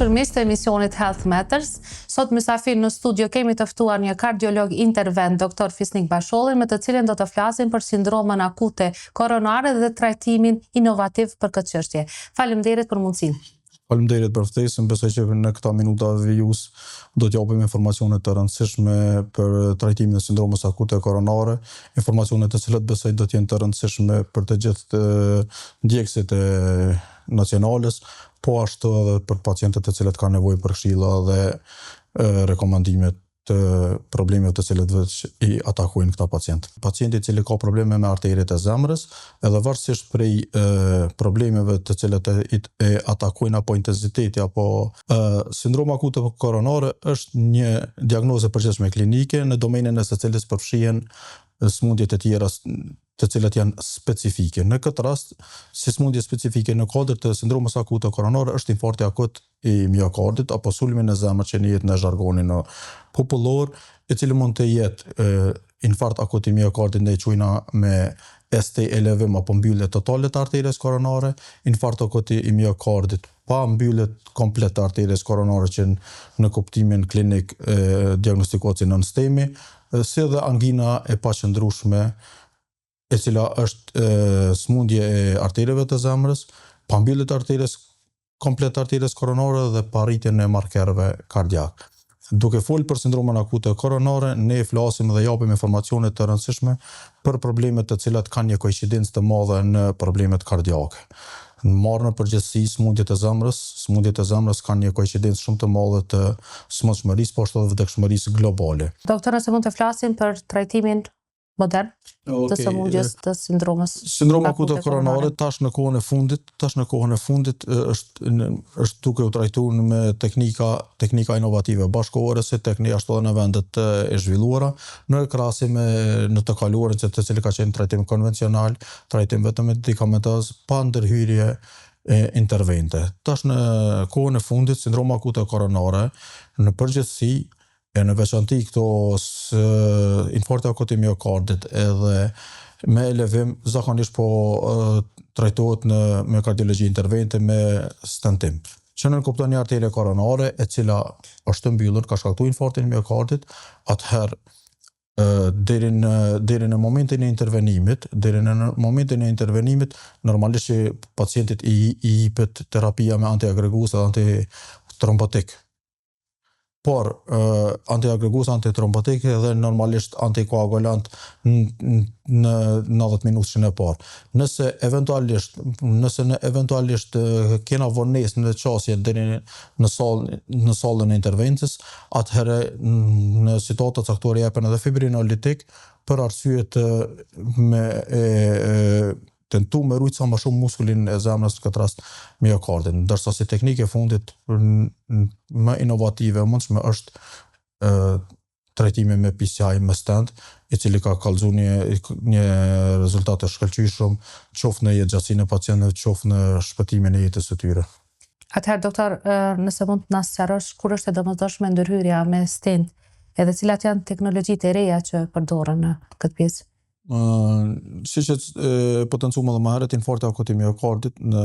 dashur miq të emisionit Health Matters. Sot mysafir në studio kemi të ftuar një kardiolog intervent, doktor Fisnik Bashollin, me të cilin do të flasim për sindromën akute koronare dhe trajtimin inovativ për këtë çështje. Faleminderit për mundësinë. Faleminderit për ftesën, besoj që në këta minuta vijues do të japim informacione të rëndësishme për trajtimin e sindromës akute koronare, informacione të cilat besoj do të jenë të rëndësishme për të gjithë ndjekësit e Nacionales, po ashtu edhe për pacientët të cilët kanë nevojë për këshilla dhe rekomandime të problemeve të cilët veç i atakojnë këta pacientë. Pacienti i cili ka probleme me arteriet e zemrës, edhe varësisht prej e, problemeve të cilat e, e atakojnë apo intensiteti apo e, sindroma akute koronare është një diagnozë e përgjithshme klinike në domenin e së cilës përfshihen sëmundjet e tjera të cilat janë specifike. Në këtë rast, si sëmundje specifike në kuadër të sindromës akute koronare është infarkti akut i miokardit apo sulmi në zemër që njihet në zhargonin popullor, i cili mund të jetë infarkt akut i miokardit ne e quajna me ST elevim apo mbyllje totale të arteries koronare, infarkt akut i miokardit pa mbyllje komplet të arteries koronare që në kuptimin klinik diagnostikohet si non-STEMI, si dhe angina e paqëndrueshme e cila është sëmundje e arterieve të zemrës, pa mbyllje të arteries komplet të arteries koronare dhe pa rritjen e markerëve kardiak. Duke folë për sindromën akute koronare, ne flasim dhe japim informacione të rëndësishme për problemet të cilat kanë një koincidencë të madhe në problemet kardiake. Marrë në përgjithësi sëmundjet e zemrës, sëmundjet e zemrës kanë një koincidencë shumë të madhe të sëmundshmërisë, po ashtu edhe vdekshmërisë globale. Doktor, nëse mund të flasim për trajtimin modern të sëmundjes të sindromës Sindroma akute koronare tash në kohën e fundit, tash në kohën e fundit është është duke u trajtuar me teknika teknika inovative bashkëkohore si teknika ashtu edhe në vendet e zhvilluara, në krahasim me në të kaluarën që të cili ka qenë trajtim konvencional, trajtim vetëm medikamentoz pa ndërhyrje e intervente. Tash në kohën e fundit sindroma akute koronare në përgjithësi E në veçanti këto infarkti akut i miokardit edhe me elevim zakonisht po trajtohet në me kardiologji intervente me stentim. Që nënkupton një arterie koronare e cila është e mbyllur, ka shkaktuar infarktin e miokardit, atëherë deri në deri në momentin e intervenimit, deri në momentin e intervenimit, normalisht që pacientit i, i jepet terapia me antiagregues dhe antitrombotik. Por, antiagregues, antitrombotik dhe normalisht antikoagulant në 90 minutëshin e parë. Nëse eventualisht, nëse në eventualisht kena vonesë në qasje deri në sallë në sallën e intervencës, atëherë në situata të caktuara jepen edhe fibrinolitik për arsye të me e, e tentu me rujt sa më shumë muskulin e zemrës në këtë rast miokardin. Ndërsa si teknikë e fundit më inovative e mundshme është e, trajtimi me PCI me stent, i cili ka kallëzu një, një rezultat të shkëlqyeshëm, qoftë në jetëgjatësinë e pacientëve, qoftë në shpëtimin e jetës së tyre. Atëherë doktor, nëse mund të na sqarosh kur është e domosdoshme ndërhyrja me stent, edhe cilat janë teknologjitë e reja që përdoren në këtë pjesë? Siç e potencuam edhe më herët, infarkti akut i miokardit në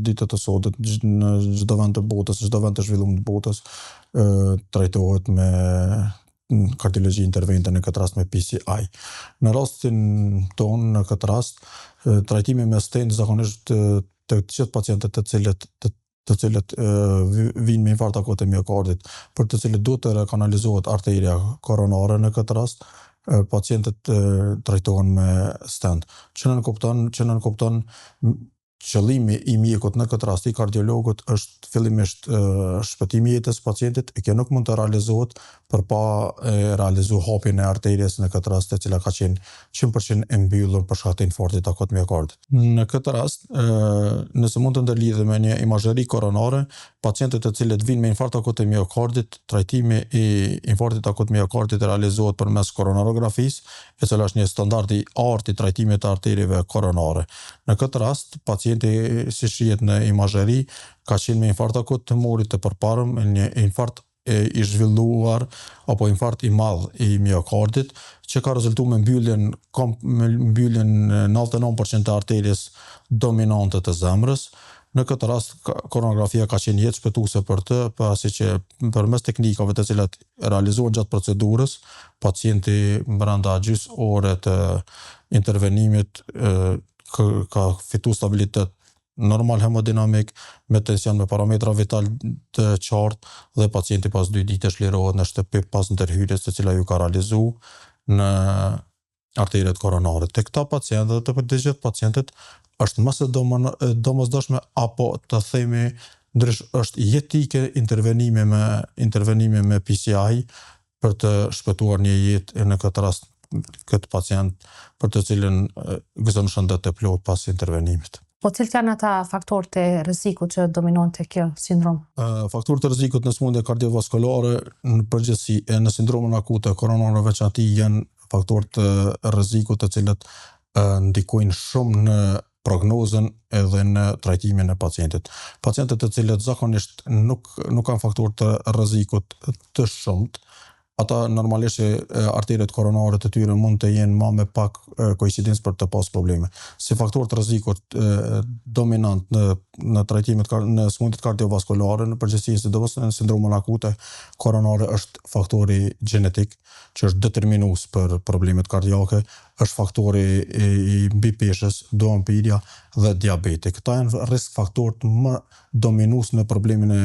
ditët e sotit, në çdo vend të botës, në çdo vend të zhvilluar të botës, trajtohet me kardiologji intervente, në këtë rast me PCI. Në rastin tonë, në këtë rast, trajtimi me stent zakonisht të gjithë pacientët të cilët të të cilët vijnë me infarkt akut të miokardit, për të cilët duhet të rekanalizohet arteria koronare në këtë rast, pacientët trajtohen me stent. Që nënkupton, që nënkupton qëllimi i mjekut në këtë rast i kardiologut është fillimisht shpëtimi i jetës së pacientit, e kjo nuk mund të realizohet për pa e realizu hapjen e arteries në këtë rast e cila ka qenë 100% e mbyllur për shkak të infarktit akut të miokardit. Në këtë rast, nëse mund të ndërlidhet me një imazheri koronare, pacientët të cilët vijnë me infarkt akut të miokardit, trajtimi i infarktit akut të miokardit realizohet përmes koronarografisë, e cila është një standard i artë i trajtimit të arterieve koronare. Në këtë rast, pacienti, si shihet në imazheri, ka qenë me infarkt akut të murit të përparëm, një infarkt i zhvilluar apo infarkt i madh i miokardit që ka rezultuar me mbylljen me mbylljen 99% të arteries dominante të zemrës. Në këtë rast koronografia ka qenë jetëshpëtuese për të, pasi që përmes teknikave të cilat realizohen gjatë procedurës, pacienti brenda gjysë ore të intervenimit ka fitu stabilitet normal hemodinamik, me tension me parametra vital të qartë dhe pacienti pas 2 ditësh lirohet në shtëpi pas ndërhyrjes të cila ju ka realizu në arteret koronare. Te këta pacientë dhe te të gjithë pacientët është më se domosdoshme apo të themi ndrysh është jetike intervenimi me intervenimi me PCI për të shpëtuar një jetë e në këtë rast këtë pacient për të cilin gëzon shëndet të plotë pas intervenimit. Po cilët janë ata faktorët e rrezikut që dominojnë te kjo sindromë? Faktorët e rrezikut në sëmundje kardiovaskulare në përgjithësi e në sindromën akute koronare në veçanti janë faktorë të rrezikut të cilët ndikojnë shumë në prognozën edhe në trajtimin e pacientit. Pacientët të cilët zakonisht nuk nuk kanë faktorë të rrezikut të shumtë, ata normalisht që arteret koronare të tyre mund të jenë ma me pak koincidencë për të pas probleme. Si faktor të rrezikut dominant në në trajtimet në sëmundjet kardiovaskulare, në përgjithësi sidomos në sindromën akute koronare është faktori gjenetik, që është determinues për problemet kardiake, është faktori i mbipeshës, duhanpirja dhe diabeti. Këta janë risk faktorët më dominues në problemin e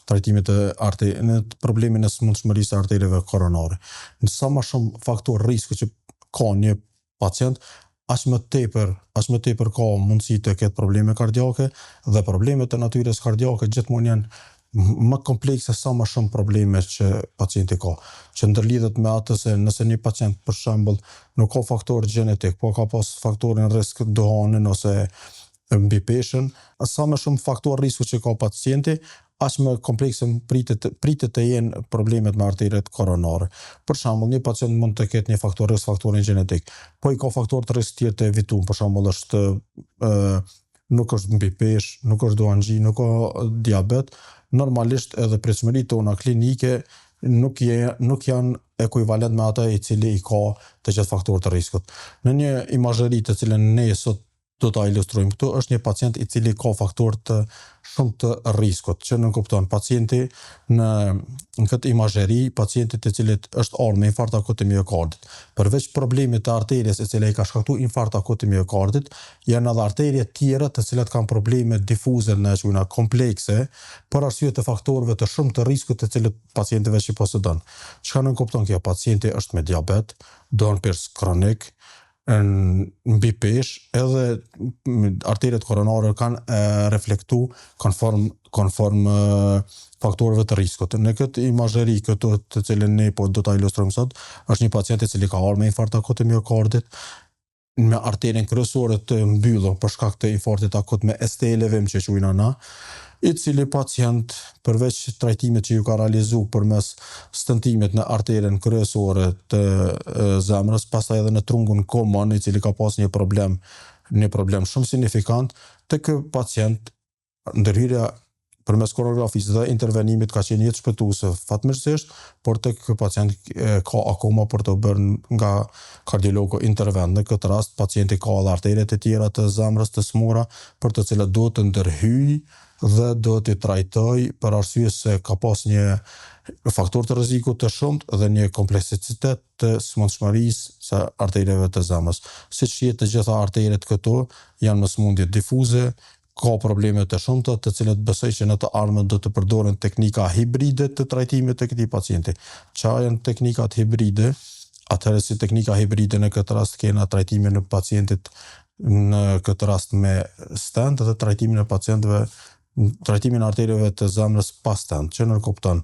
trajtimit të arte, në problemin e sëmundshmërisë së artereve koronare. Në sa më shumë faktor risku që ka një pacient, aq më tepër, aq më tepër ka mundësi të ketë probleme kardiake dhe problemet e natyrës kardiake gjithmonë janë më komplekse sa më shumë probleme që pacienti ka, që ndërlidhet me atë se nëse një pacient për shembull nuk ka faktor gjenetik, po ka pas faktorin risk duhanin ose mbipeshën, sa më shumë faktor risku që ka pacienti, aq më komplekse pritet pritet të jenë problemet me arteret koronare. Për shembull, një pacient mund të ketë një faktor risk, faktorin gjenetik, po i ka faktor të risk tjerë të evituar, për shembull është ë nuk është mbi peshë, nuk është duhanxhi, nuk ka diabet, normalisht edhe pritshmëritë tona klinike nuk je, nuk janë ekuivalent me atë i cili i ka të gjithë faktorët e riskut. Në një imazheri të cilën ne sot do ta ilustrojmë këtu, është një pacient i cili ka faktor të shumë të riskut, që nënkupton pacienti në në këtë imazheri, pacientit të cilit është ardhur me infarkt akut të miokardit. Përveç problemit të arteries e cila i ka shkaktuar infarkt akut të miokardit, janë edhe arterie tjera të cilat kanë probleme difuze në quajna komplekse, për arsye të faktorëve të shumë të riskut të cilët pacienti veç i posedon. Çka nënkupton kjo? Pacienti është me diabet, duhanpirës kronik, mbi peshë, edhe arteret koronare kanë e, reflektu konform konform e, faktorëve të riskut. Në këtë imazheri këtu të cilën ne po do ta ilustrojmë sot, është një pacient i cili ka ardhur me infarkt akut të miokardit, me arterien kryesore të mbyllur për shkak të infarktit akut me ST elevim që quajna na, i cili pacient përveç trajtimit që ju ka realizu përmes stentimit në arterien kryesore të zemrës, pastaj edhe në trungun common, i cili ka pas një problem, një problem shumë signifikant, te ky pacient ndërhyrja përmes koronografisë dhe intervenimit ka qenë jetë shpëtuese fatmirësisht, por tek ky pacient ka akoma për të bërë nga kardiologu intervent. Në këtë rast pacienti ka edhe arteret e tjera të zemrës të smura për të cilat duhet të ndërhyjë dhe duhet t'i trajtoj për arsye se ka pas një faktor të rrezikut të shumtë dhe një kompleksitet të sëmundshmërisë së artereve të zemrës. Siç shihet të gjitha arteret këtu janë me sëmundje difuze, ka probleme të shumta, të cilat besoj që në të ardhmen do të përdoren teknika hibride të trajtimit të këtij pacienti. Ça janë teknikat hibride? Atëherë si teknika hibride në këtë rast kena trajtimin e pacientit në këtë rast me stent dhe trajtimin e pacientëve trajtimin e arterieve të zemrës pa stent, që nënkupton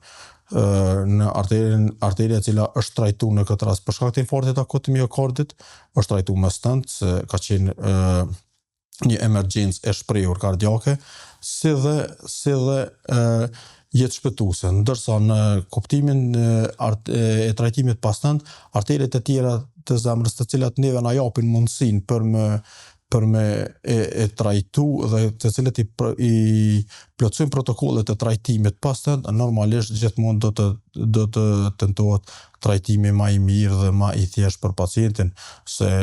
në arterien arteria e cila është trajtuar në këtë rast për shkak të infarktit akut të miokardit, është trajtuar me stent se ka qenë një emergjencë e shprehur kardiake, si dhe si dhe e, jetë shpëtuese, ndërsa në kuptimin e, e trajtimit pa stent, arteret e tjera të zemrës të cilat neve na japin mundësinë për me për me e, e trajtu dhe të cilët i, i plotësojnë protokollet e trajtimit pa stent, normalisht gjithmonë do të do të tentohet trajtimi ma i mirë dhe ma i thjeshtë për pacientin, se.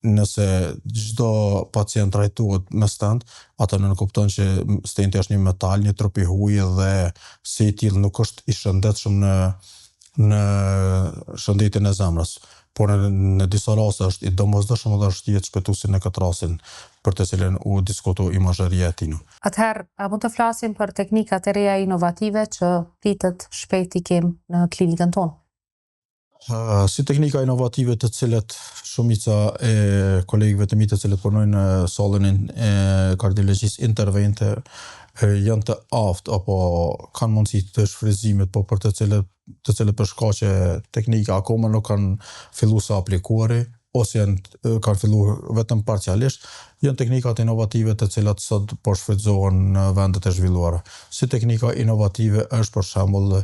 Nëse çdo pacient trajtohet me stent, atë nënkupton që stenti është një metal, një trup i huaj dhe si i tillë nuk është i shëndetshëm në në shëndetin e zemrës. Por në, në disa raste është i domosdoshëm dhe është jetëshpëtuesi në këtë rastin për të cilin u diskutu imazheria e tij. Atëherë, a mund të flasim për teknikat e reja inovative që pritet shpejt i kem në klinikën tonë? Si teknika inovative të cilët shumica e kolegëve të mi të cilët punojnë në sallën e kardiologjisë intervente janë të aftë apo kanë mundësi të shfrytëzimit, po për të cilët të cilët për shkaqe teknike akoma nuk kanë filluar së aplikuari ose janë kanë filluar vetëm parcialisht, janë teknikat inovative të cilat sot po shfrytëzohen në vendet e zhvilluara. Si teknika inovative është për shembull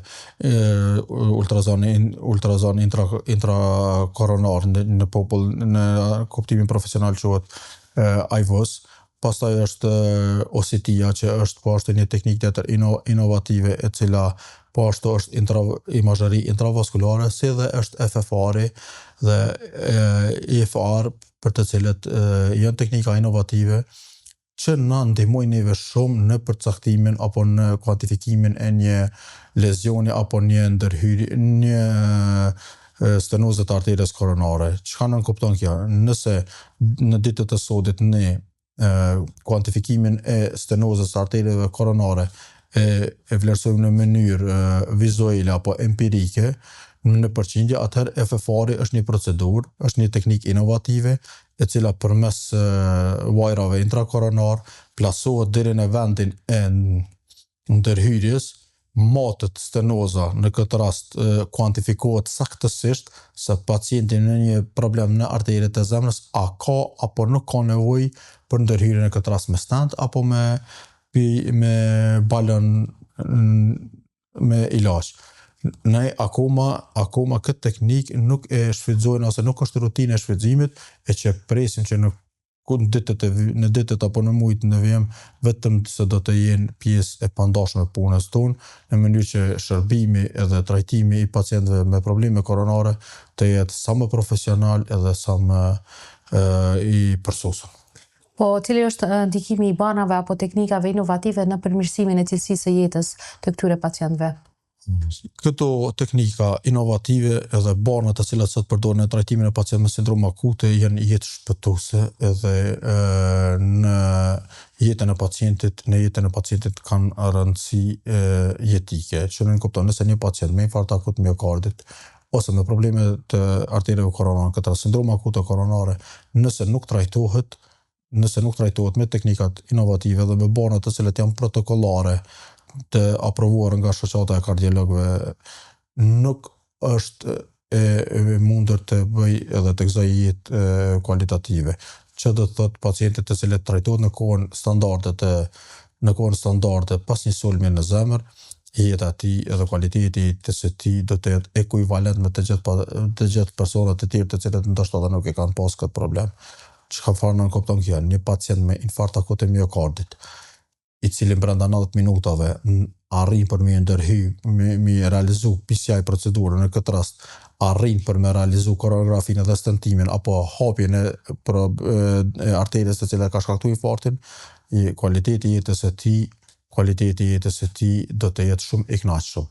ultrazoni ultrazoni intra intrakoronar në, në popull në kuptimin profesional quhet IVUS, pastaj është OCT-ja që është po ashtu një teknikë tjetër ino, inovative e cila po ashtu është intra, imazheri intravaskulare, si dhe është FFR-i dhe IFR për të cilët janë teknika inovative që na ndihmojnë neve shumë në përcaktimin apo në kuantifikimin e një lezioni apo një ndërhyrje, një stenoze të arterës koronare. Çka nënkupton kjo? Nëse në ditët e sodit ne kuantifikimin e stenozës së artereve koronare e, e vlerësojmë në mënyrë vizuale apo empirike në përqindje, atëherë FFR-i është një procedurë, është një teknikë inovative e cila përmes wire-ave intrakoronar plasohet deri në vendin e ndërhyrjes, matet stenoza, në këtë rast kuantifikohet saktësisht se pacienti në një problem në arteret e zemrës a ka apo nuk ka nevojë për ndërhyrje në këtë rast me stent apo me me balon me ilaç. Ne akoma akoma këtë teknikë nuk e shfrytëzojnë ose nuk është rutinë e shfrytëzimit e që presim që në ku në ditët e në ditët apo në muajt në vijim vetëm se do të jenë pjesë e pandashme e punës tonë, në mënyrë që shërbimi edhe trajtimi i pacientëve me probleme koronare të jetë sa më profesional edhe sa më e, i përsosur. Po, cili është ndikimi i barnave apo teknikave inovative në përmirësimin e cilësisë së jetës të këtyre pacientëve? Këto teknika inovative edhe barnat të cilat sot përdoren në trajtimin e pacientëve me sindromë akute janë jetëshpëtuese edhe e, në jetën e pacientit, në jetën e pacientit kanë rëndësi e, jetike, që nënkupton nëse një pacient me infarkt akut miokardit ose me probleme të artereve koronare, këtë rast sindromë akute koronare, nëse nuk trajtohet, nëse nuk trajtohet me teknikat inovative dhe me barnat të cilat janë protokollare të aprovuar nga shoqata e kardiologëve, nuk është e, e mundur të bëj edhe të gëzoj jetë kualitative. Që do të thotë pacientët të cilët trajtohet në kohën standarde të në kohën standarde pas një sulmi në zemër, jeta e tij edhe kualiteti i jetës së tij do të jetë ekuivalent me të gjithë të gjithë personat e tjerë të cilët ndoshta edhe nuk e kanë pas këtë problem. Çka farë nënkupton kjo? Një pacient me infarkt akut të miokardit, i cili brenda 90 minutave arrin për me ndërhy, me, me realizu PCI procedurën në këtë rast, arrin për me realizu koronografinë dhe stentimin apo hapjen e, pro, e arterës të cila ka shkaktuar infarktin, i kualiteti i jetës së tij, kualiteti i jetës së tij do të jetë shumë i kënaqshëm.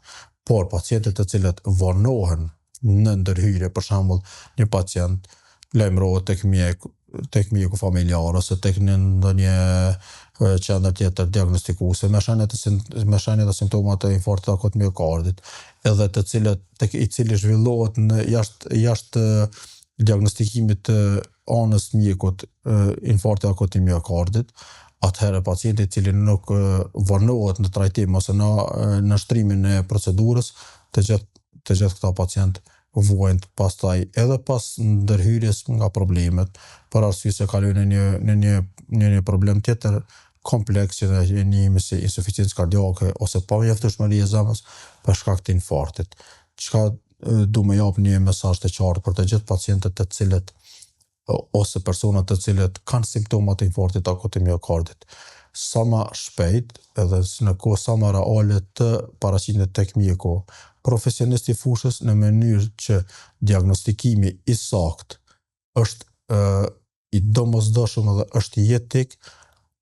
Por pacientët të cilët vonohen në ndërhyrje, për shembull, një pacient lajmërohet tek mjek, tek mjeku familjar ose tek një ndonjë qendër tjetër diagnostikuese me shenja të me shenja dhe simptoma të infarktit akut miokardit, edhe të cilët tek i cili zhvillohet në jashtë jashtë diagnostikimit të anës mjekut infarkti akut i miokardit, atëherë pacienti i cili nuk vonohet në trajtim ose në në shtrimin e procedurës, të gjithë të gjithë këta pacientë vuajnë pastaj edhe pas ndërhyrjes nga problemet, për arsye se kalojnë në një në një në një problem tjetër kompleks që ne njihemi si insuficiencë kardiake ose pamjaftueshmëri e zemrës për shkak të infarktit. Çka du me jap një mesazh të qartë për të gjithë pacientët të cilët ose personat të cilët kanë simptoma të infarktit akut të miokardit. Sa ma shpejt edhe në kohë sa ma reale të paraqiten tek mjeku profesionist i fushës në mënyrë që diagnostikimi i saktë është ë. i domosdoshëm dhe është jetik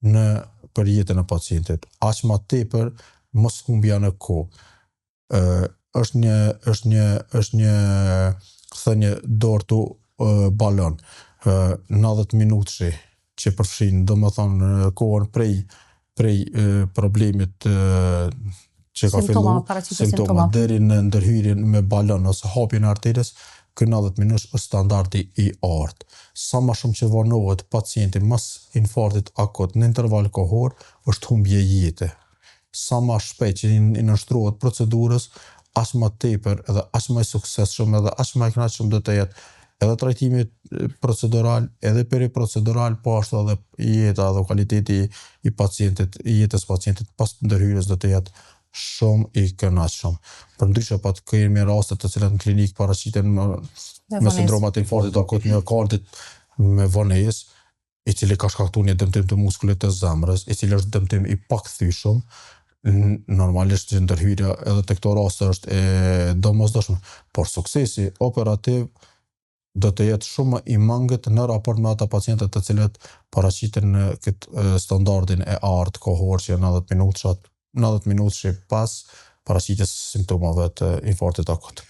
në për jetën e pacientit. Aq ma tepër mos humbja në kohë. Ë është një është një është një thënie door to balloon. Ë 90 minutëshi që përfshin, domethënë kohën prej prej problemit që ka fillu, simptoma deri në ndërhyrjen me balon ose hapjen e arterës, ky 90 minutësh është standardi i artë. Sa ma shumë që vonohet pacienti mas infarktit akut në interval kohor, është humbje jete. Sa ma shpejt që i nënshtrohet procedurës, aq ma tepër edhe aq ma i suksesshëm edhe aq ma i kënaqshëm do të jetë edhe trajtimi procedural, edhe periprocedural, po ashtu edhe jeta dhe kualiteti i pacientit, i jetës pacientit pas ndërhyrjes do të jetë shumë i kënaqshëm. Përndryshe pa të kemi raste të cilat në klinikë paraqiten me, me sindromat e infarktit akut miokardit me vonesë, i cili ka shkaktuar një dëmtim të muskulit të zemrës, i cili është dëmtim i pakthyeshëm, normalisht që ndërhyrja edhe te këto raste është e domosdoshme, por suksesi operativ do të jetë shumë më i mangët në raport me ata pacientët të cilët paraqiten në këtë standardin e artë kohor që janë 90 minutshat, 90 minutëshi pas paraqitjes së simptomave të infarktit akut.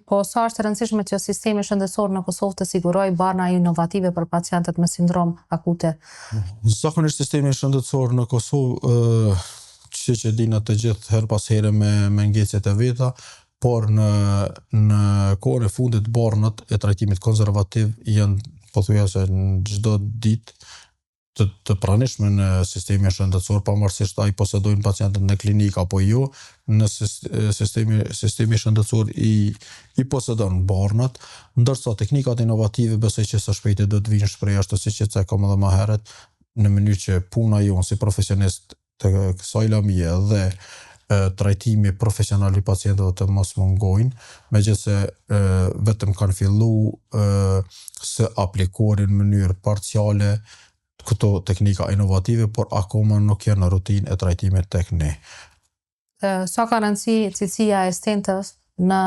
Po sa është e rëndësishme që sistemi shëndetësor në Kosovë të sigurojë barna inovative për pacientët me sindrom akute? Zakonisht sistemi shëndetësor në Kosovë, siç e dina të gjithë herë pas here me, me ngecjet e veta, por në në kohën e fundit barnat e trajtimit konservativ janë pothuajse në çdo ditë të, të pranishme në sistemin shëndetësor, pavarësisht a i posedojnë pacientët në klinikë apo jo, në sistemi sistemi shëndetësor i i posedon barnat, ndërsa teknikat inovative besoj që së shpejti do të vinë shpreh ashtu siç e cekëm edhe më herët, në mënyrë që puna jonë si profesionist të kësaj lamie dhe trajtimi profesional i pacientëve të mos mungojnë, megjithëse vetëm kanë fillu së aplikuari në mënyrë parciale këto teknika inovative, por akoma nuk janë në rutinë e trajtimit tek ne. Sa ka rëndësi cilësia e stentës në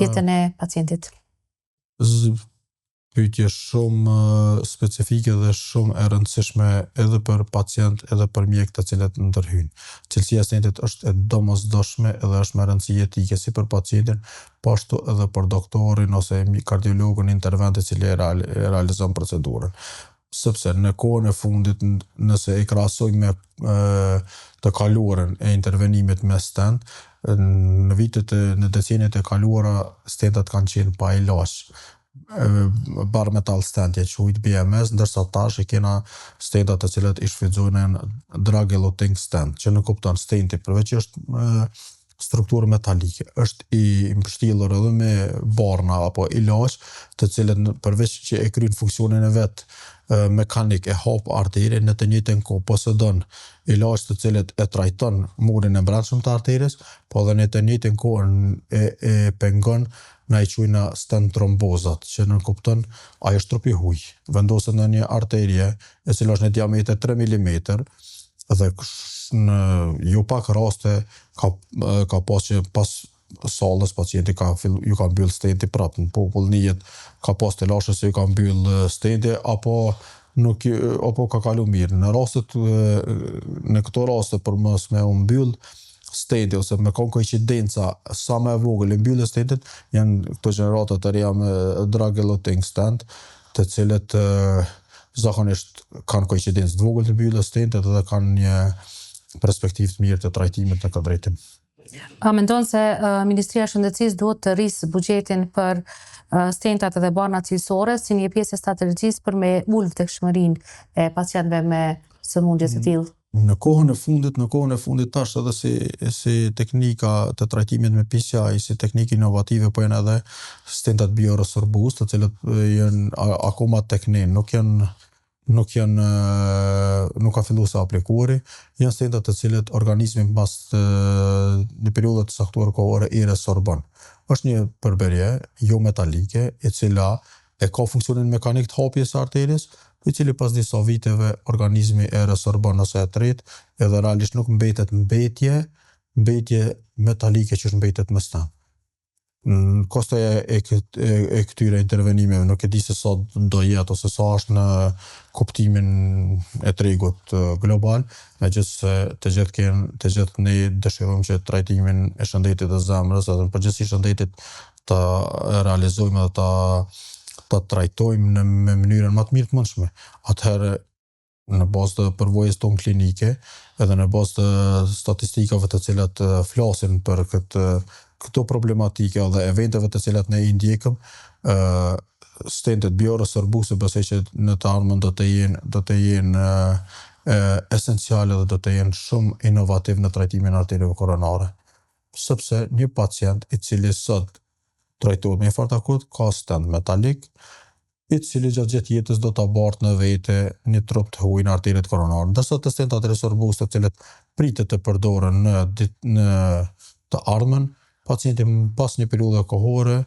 jetën e pacientit? Pyetje shumë specifike dhe shumë e rëndësishme edhe për pacient edhe për mjek të cilët ndërhyjnë. Cilësia e stentit është e domosdoshme edhe është me rëndësi jetike si për pacientin, po ashtu edhe për doktorin ose kardiologun intervent i cili e realizon procedurën. Sepse në kohën e fundit, nëse e krahasojmë me të kaluarën e intervenimit me stent, në vitet e, në deceniet e kaluara stentat kanë qenë pa ilaç bare metal stent e quajt BMS, ndërsa tash i kena stentat të cilët i shfrytëzojnë në drug eluting stent, që nënkupton stenti përveç që është strukturë metalike, është i mbështjellur edhe me barna apo ilaç, të cilët përveç që e kryen funksionin e vet mekanik e hap arterien, në të njëjtën kohë posedon ilaç të cilët e trajton murin e brendshëm të arteries, po edhe në të njëjtën kohë e, e pengon na i quajna stent trombozat, që nënkupton ai është trup i huaj, vendoset në një arterie e cila është në diametër 3 mm dhe në jo pak raste ka ka pas që pas sallës pacienti ka fill, ju ka mbyll stenti prap në popull njihet ka pas telashe se ju ka mbyll stenti apo nuk apo ka kalu mirë. Në rastet në këto raste për mos me u mbyll stenti ose me kon koincidenca sa më e vogël e mbylljes stentit janë këto gjenerata të reja me drug eluting stent, të cilët zakonisht kanë koincidencë të vogël të mbylljes stentit dhe kanë një perspektivë të mirë të trajtimit në këtë drejtim. A mendon se Ministria e Shëndetësisë duhet të rrisë buxhetin për stentat dhe barnat cilësore si një pjesë e strategjisë për me ul vdekshmërinë e pacientëve me sëmundje të tillë? Në kohën e fundit, në kohën e fundit tash edhe si si teknika të trajtimit me PCI, si teknikë inovative, po janë edhe stentat bioresorbues, të cilët janë akoma tek ne, nuk janë nuk janë nuk ka filluar së aplikuari, janë stentat të cilët organizmi mbas një periudhe të caktuar kohore i resorbon. Është një përbërje jo metalike e cila e ka funksionin mekanik të hapjes së arteries, i cili pas disa viteve organizmi e resorbon ose e tret, edhe realisht nuk mbetet mbetje, mbetje metalike që mbetet me stent. Kostoja e, kët, e, e këtyre intervenimeve nuk e di se sa do jetë ose sa është në kuptimin e tregut global, megjithëse të gjithë ken, të gjithë ne dëshirojmë që trajtimin e shëndetit të zemrës edhe në përgjithësi shëndetit ta realizojmë edhe ta ta trajtojmë në me mënyrën më të mirë të mundshme. Atëherë në bazë të përvojës tonë klinike edhe në bazë të statistikave të cilat flasin për këtë këto problematike dhe eventeve të cilat ne i ndjekëm, ë stentet bioresorbuese besoj që në të ardhmen do të jenë do të jenë esenciale dhe do të jenë shumë inovativ në trajtimin e arterieve koronare. Sepse një pacient i cili sot trajtohet me infarkt akut ka stent metalik, i cili gjatë gjithë jetës do ta bartë në vete një trup të huaj në arteriet koronare. Ndërsa te stentat resorbuese të cilët pritet të përdoren në dit, në të ardhmen, pacienti pas një periudhe kohore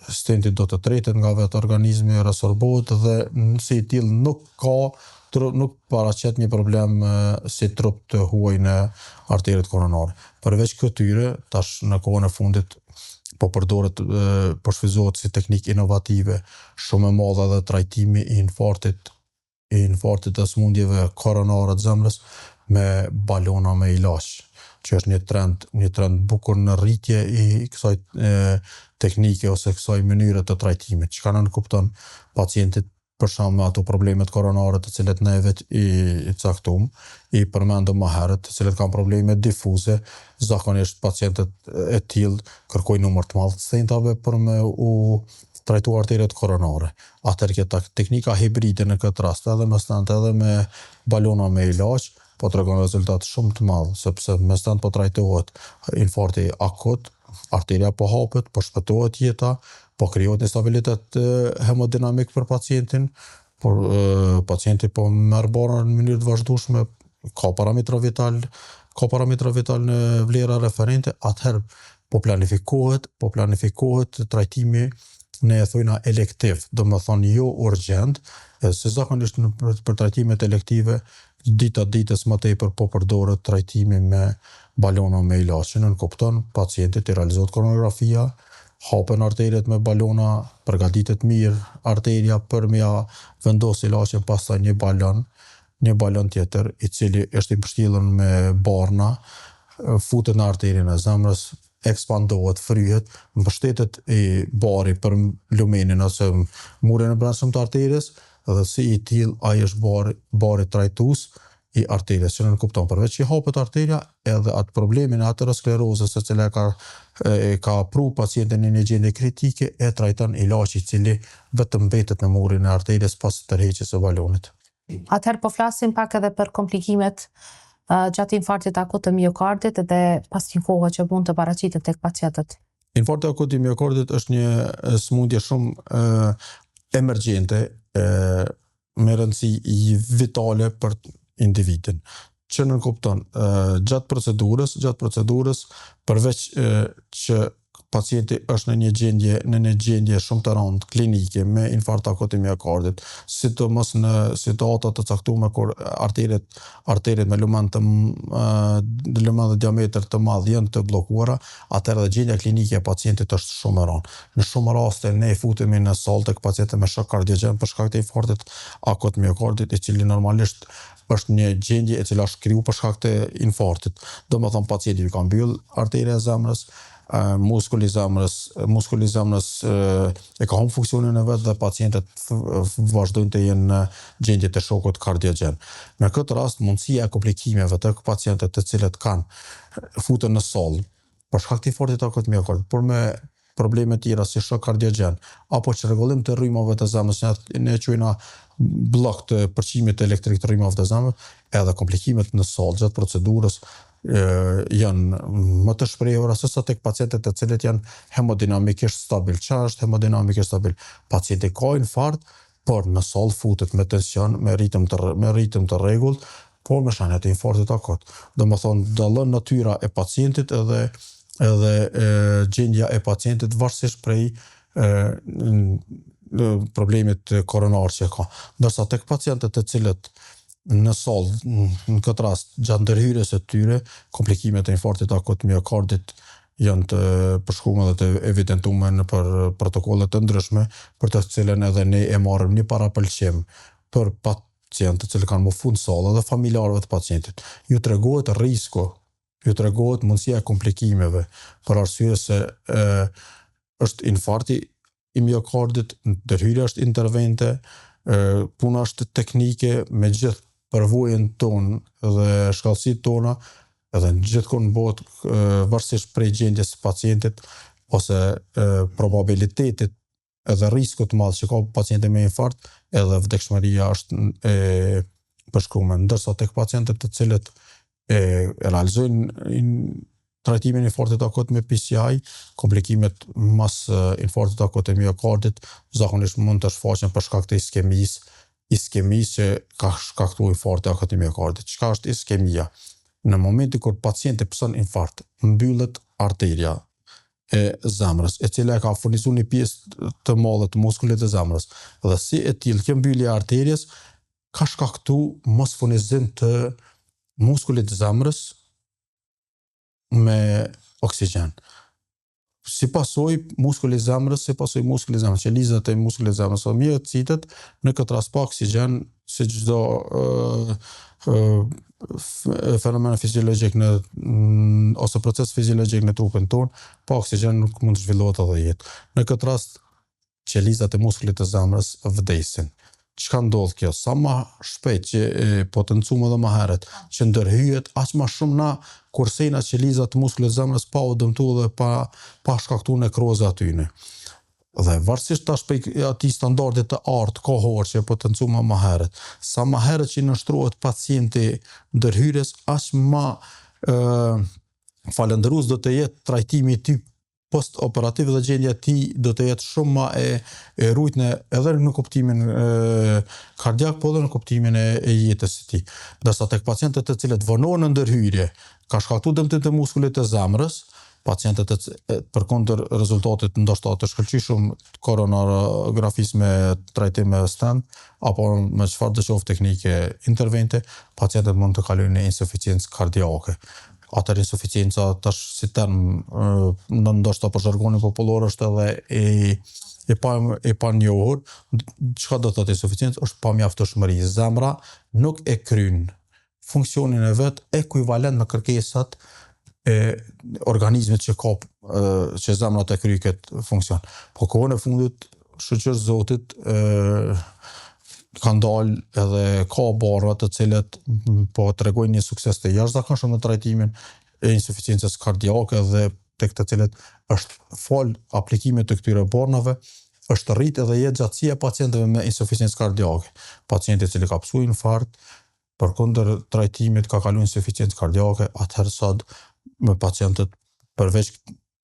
stenti do të tretet nga vetë organizmi, resorbohet dhe si i tillë nuk ka nuk paraqet një problem si trup të huaj në arteriet koronare. Përveç këtyre, tash në kohën e fundit po përdoret, po shfrytëzohet si teknikë inovative shumë e madhe edhe trajtimi i infarktit i infarktit të sëmundjeve koronare të zemrës me balona me ilaç, që është një trend, një trend bukur në rritje i kësaj e, teknike ose kësaj mënyre të trajtimit, çka nënkupton pacientit për shembull me ato problemet koronare të cilët ne vetë i, i caktum, i përmendëm më herët, të cilët kanë probleme difuze, zakonisht pacientët e tillë kërkojnë numër të madh të stentave për me u trajtuar arteriet koronare. Atëherë kjo teknika hibride në këtë rast, edhe me stent edhe me balona me ilaç, po tregon rezultat shumë të madh, sepse me stent po trajtohet infarkti akut, arteria po hapet, po shpëtohet jeta, po krijohet një stabilitet hemodinamik për pacientin, por pacienti po merr barna në mënyrë të vazhdueshme, ka parametra vital, ka parametra vital në vlera referente, atëherë po planifikohet, po planifikohet trajtimi ne e thojna elektiv, do më thonë jo urgjent, se zakonisht në, për, për trajtimet elektive, dita ditës më tepër po përdoret trajtimi me balona me ilaç, që nënkupton pacientit i realizohet koronografia, hapen arteriet me balona, përgatitet mirë arteria për me ja vendos ilaçin, pastaj një balon, një balon tjetër, i cili është i mbështjellur me barna, futet në arterien e zemrës, ekspandohet, fryhet, mbështetet i bari për lumenin ose murin e brendshëm të arteries dhe si i tillë ai është bari, bari trajtues i arteries, që nënkupton përveç që hapet arteria, edhe atë problemin e aterosklerozës, e cila e ka e ka pru pacientin në një gjendje kritike, e trajton ilaçi i cili vetëm mbetet në murin e arteries pas tërheqjes së balonit. Atëherë po flasim pak edhe për komplikimet gjatë infarktit akut të miokardit dhe pas një kohe që mund të paraqitet tek pacientët. Infarkti akut i miokardit është një sëmundje shumë e, emergjente, e, me rëndësi vitale për individin. Që nënkupton, gjatë procedurës, gjatë procedurës, përveç që pacienti është në një gjendje në një gjendje shumë të rëndë klinike me infarkt akut të miokardit, sidomos në situata të caktuara kur arteret arteret me lumen të lumen dhe diametër të madh janë të bllokuara, atëherë dhe gjendja klinike e pacientit është shumë e rëndë. Në shumë raste ne futemi në sallë tek pacientët me shok kardiogjen për shkak të infarktit akut të miokardit, i cili normalisht është një gjendje e cila është kriju për shkak të infarktit. Do të thonë pacienti ju ka mbyll arteria e zemrës, muskuli i zemrës, muskuli i zemrës e ka humb funksionin e vet dhe pacientët vazhdojnë të jenë në gjendje të shokut kardiogjen. Në këtë rast, mundësia e komplikimeve tek pacientët të cilët kanë futen në sallë për shkak të infarktit akut të miokardit, por me probleme tjera si shok kardiogjen apo çrregullim të rrymave të zemrës, ne e quajmë bllok të përçimit elektrik të rrymave të zemrës, edhe komplikimet në sallë gjatë procedurës janë më të shprehura se sa tek pacientët të cilët janë hemodinamikisht stabil. Çfarë është hemodinamikisht stabil? Pacienti ka infarkt, por në sallë futet me tension, me ritëm të me ritëm të rregullt, por me shenjat e infarktit akut. Do më thonë, dallon natyra e pacientit edhe edhe e, gjendja e pacientit varësisht prej e, problemit koronar që ka. Ndërsa tek pacientët të cilët në sallë, në këtë rast, gjatë ndërhyrjes së tyre, komplikimet e infarktit akut të miokardit janë të përshkrume dhe të evidentume nëpër protokolle të ndryshme, për të cilën edhe ne e marrim një parapëlqim për pacientët të cilët kanë mu fut në sallë dhe familjarëve të pacientit. Ju tregohet risku, ju tregohet mundësia e komplikimeve, për arsye se e, është infarkti i miokardit, ndërhyrja është intervente, puna është teknike me gjithë përvojën tonë dhe shkathtësitë tona, edhe gjithkund bëhet varësisht prej gjendjes së pacientit ose probabilitetit edhe riskut të madh që ka pacienti me infarkt, edhe vdekshmëria është e përshkruar. Ndërsa tek pacientët të cilët e realizojnë trajtimin e infarktit akut me PCI, komplikimet mas infarktit akut të miokardit zakonisht mund të shfaqen për shkak të iskemisë, iskemisë që ka shkaktuar infarkti akut të miokardit. Çka është iskemia? Në momentin kur pacienti pëson infarkt, mbyllet arteria e zemrës, e cila e ka furnizuar një pjesë të madhe të muskulit të zemrës. Dhe si e tillë, kjo mbyllje e arterjes ka shkaktu mosfurnizim të muskulit të zemrës me oksigjen. Si pasojë muskuli i zemrës, si pasojë muskuli i zemrës, qelizat e muskulit të zemrës, ose miocitet, në këtë rast pa oksigjen, si çdo fenomen fiziologjik në ose proces fiziologjik në trupin tonë, pa oksigjen nuk mund të zhvillohet edhe jetë. Në këtë rast qelizat e muskulit të zemrës vdesin. Çka ndodh kjo? Sa ma shpejt që e potencuam edhe ma herët, që ndërhyhet, aq ma shumë na kursejna qelizat të muskulit të zemrës pa u dëmtu dhe pa, pa shkaktu nekrozë atyne. Dhe varësisht tash prej atij standardit të artë kohor që e potencuam ma herët, sa ma herët që i nënshtrohet pacienti ndërhyrjes, aq ma ë falënderues do të jetë trajtimi i tij post-operativ dhe gjendja e tij do të jetë shumë ma e, e rujtne edhe në kuptimin e, kardiak, po edhe në kuptimin e, e jetës së tij. Ndërsa tek pacientët të cilët vonohen në ndërhyrje, ka shkaktuar dëmtim të muskulit të zemrës, pacientët e përkundër rezultatit ndoshta të shkëlqyeshëm koronarografisë me trajtim me stent apo me çfarë do qoftë teknike intervente, pacientët mund të kalojnë në insuficiencë kardiake. Atëherë insuficienca tash si term në ndoshta për zhargonin popullor është edhe i i pa i panjohur. Çka do të thotë insuficiencë? Është pamjaftueshmëri. Zemra nuk e kryen funksionin e vet ekuivalent me kërkesat e organizmit që ka që zemra të kryejë këtë funksion. Po kohën e fundit shyqyr Zotit e, kanë dalë edhe ka barna të cilët po tregojnë një sukses të jashtëzakonshëm në trajtimin e insuficiencës kardiake dhe tek të cilët është fal aplikimit të këtyre barnave është rrit edhe jetëgjatësia e pacientëve me insuficiencë kardiake. Pacienti i cili ka pësuar infarkt, përkundër trajtimit ka kaluar insuficiencë kardiake, atëherë sot me pacientët përveç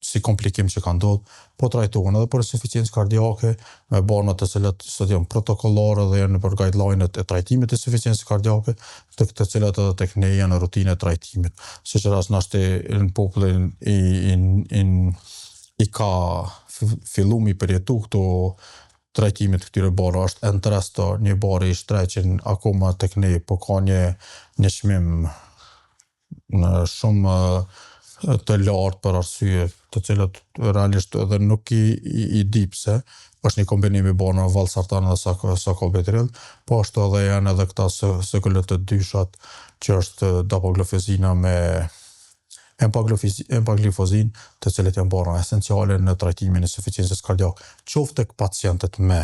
si komplikim që ka ndodhur, po trajtohen edhe për insuficiencë kardiake me barna të cilat sot janë protokollare dhe janë nëpër guideline-et e trajtimit të insuficiencës kardiake, të, të cilat edhe tek ne janë rutinë e trajtimit. Siç rast nashti në popullin i, i, i, i ka fillu mi përjetu këto trajtimit këtyre barra është Entresto, një bar i shtrejtë që akoma tek ne po ka një një çmim në shumë të lartë për arsye të cilat realisht edhe nuk i, i, i di pse, është një kombinim i barnave valsartan dhe sakubitril, po ashtu edhe janë edhe këta SGLT dyshat që është dapagliflozina me empagliflozin, të cilët janë barna esenciale në trajtimin e insuficiencës kardiake, qoftë tek pacientët me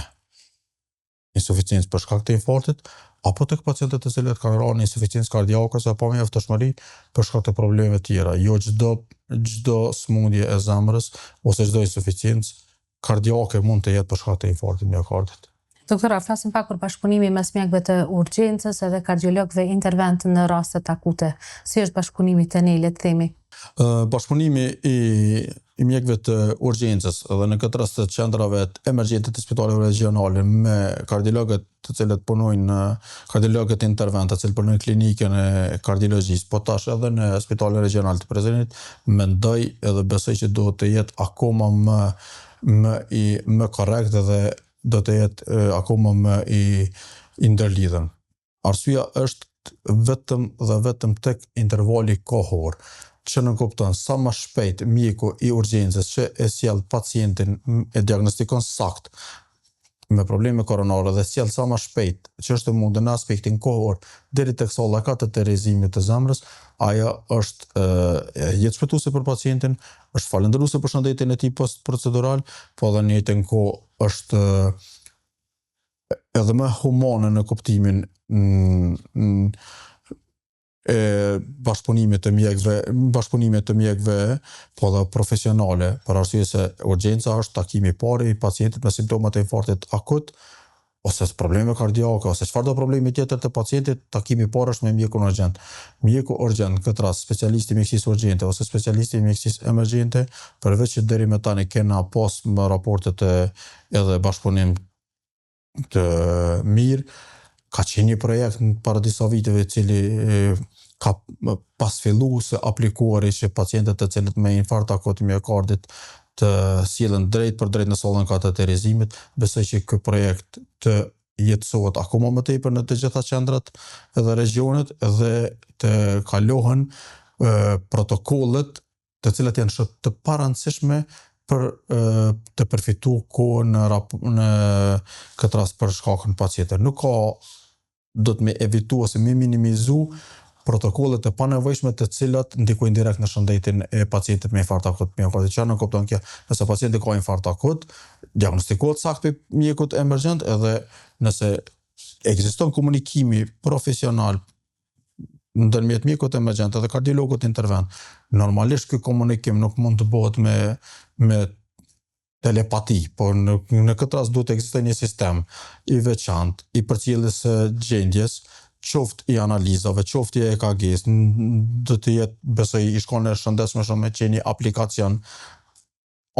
insuficiencë për shkak të infarktit, apo tek pacientët të cilët kanë rënë në insuficiencë kardiake ose pamjaftueshmëri për shkak të problemeve tjera. Jo çdo çdo sëmundje e zemrës ose çdo insuficiencë kardiake mund të jetë për shkak të infarktit miokardit. Doktor, a flasim pak për bashkëpunimin mes mjekëve të urgjencës edhe kardiologëve intervent në rastet akute. Si është bashkëpunimi te ne, le të themi? Bashkëpunimi i i mjekëve të urgjencës dhe në këtë rast të qendrave emergjente të spitaleve regjionale me kardiologët të cilët punojnë në kardiologët intervent, të cilët punojnë në klinikën e kardiologjisë, po tash edhe në spitalin regjional të Prizrenit, mendoj edhe besoj që duhet të jetë akoma më më i më korrekt dhe do të jetë akoma më i i ndërlidhur. Arsyeja është vetëm dhe vetëm tek intervali kohor. Që nënkupton sa më shpejt mjeku i urgjencës që e sjell pacientin e diagnostikon sakt me probleme koronare dhe sjell sa më shpejt që është e mundur në aspektin kohor deri tek salla e kateterizimit të zemrës, ajo është jetëshpëtuese për pacientin, është falënderuese për shëndetin e tij post-procedural, po edhe në njëjtën kohë është edhe më humane në kuptimin e bashkëpunimit të mjekëve, bashkëpunimit të mjekëve, po edhe profesionale, për arsye se urgjenca është takimi i parë i pacientit me simptomat e infarktit akut ose probleme kardiake ose çfarëdo problemi tjetër të pacientit, takimi i parë është me mjekun urgjent. Mjeku urgjent, në këtë rast specialisti i mjekësisë urgjente ose specialisti i mjekësisë emergjente, përveç që deri më tani kena pas më raportet e edhe bashkëpunim të mirë. Ka qenë një projekt para disa viteve i cili ka pas fillu së aplikuari që pacientët të cilët me infarkt akut të miokardit të sjellen drejt për drejt në sallën e kateterizimit. Besoj që ky projekt të jetësohet akoma më tepër në të gjitha qendrat dhe regjionet dhe të kalohen protokollet të cilat janë shumë të parëndësishme për të përfitu kohë në, në këtë rast për shkakun pacientit. Nuk ka do të me evitu ose me minimizu protokollet e panevojshme të cilat ndikojnë direkt në shëndetin e pacientit me infarkt akut miokardit. Çfarë nënkupton kjo? Nëse pacienti ka infarkt akut, diagnostikohet saktë prej mjekut emergjent edhe nëse ekziston komunikimi profesional ndërmjet mjekut emergjent edhe kardiologut intervent. Normalisht ky komunikim nuk mund të bëhet me me telepati, por në, në këtë rast duhet të ekzistojë një sistem i veçantë i përcjelljes së gjendjes, qoftë i analizave, qoftë i EKG-s, do të jetë besoj i shkon e shëndetshme shumë me qenë një aplikacion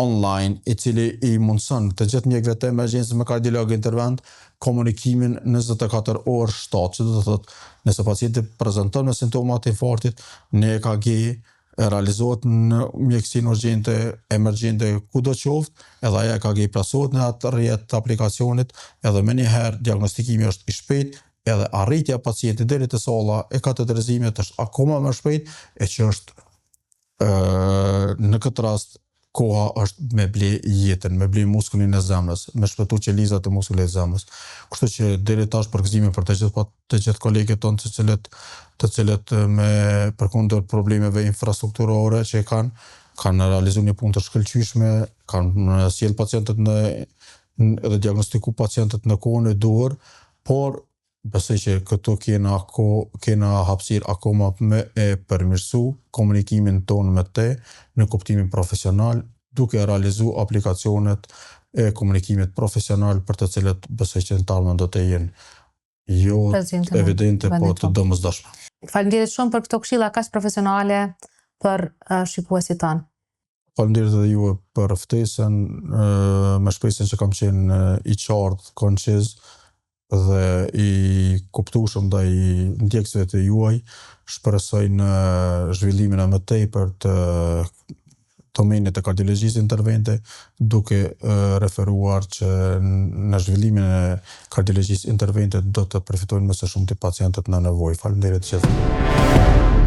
online i cili i mundëson të gjithë mjekëve të emergjencës me kardiolog intervent komunikimin 24 orë 7, që do të thotë nëse pacienti prezenton me simptoma të infarktit, në EKG realizohet në mjekësinë urgjente, emergjente, kudo qoftë, edhe ajo EKG plasohet në atë rrjet të aplikacionit, edhe menjëherë diagnostikimi është i shpejtë, edhe arritja e pacientit deri te salla e kateterizimit është akoma më shpejt, e që është në këtë rast koha është me ble jetën, me ble muskulin e zemrës, me shpëtu qelizat e muskulit të zemrës. Kështu që deri tash përgëzime për të gjithë të gjithë kolegët tonë të cilët të cilët me përkundër problemeve infrastrukturore që kanë kanë realizuar një punë të shkëlqyeshme, kanë sjell pacientët në edhe diagnostiku pacientët në kohën e duhur, por Besoj që këtu kena ko, kena hapësirë akoma me e përmirësu komunikimin tonë me te në kuptimin profesional, duke realizu aplikacionet e komunikimit profesional për të cilët besoj që në të ardhmen do të jenë jo evidente, po të domosdoshme. Faleminderit shumë për këto këshilla kaq profesionale për uh, shikuesit tanë. Faleminderit edhe juve për ftesën, me shpresën që kam qenë i qartë, konciz dhe i kuptueshëm ndaj ndjekësve të juaj. Shpresoj në zhvillimin e mëtejpër të domenit të kardiologjisë intervente, duke referuar që në zhvillimin e kardiologjisë intervente do të përfitojnë më së shumti pacientët në nevojë. Faleminderit të gjithëve.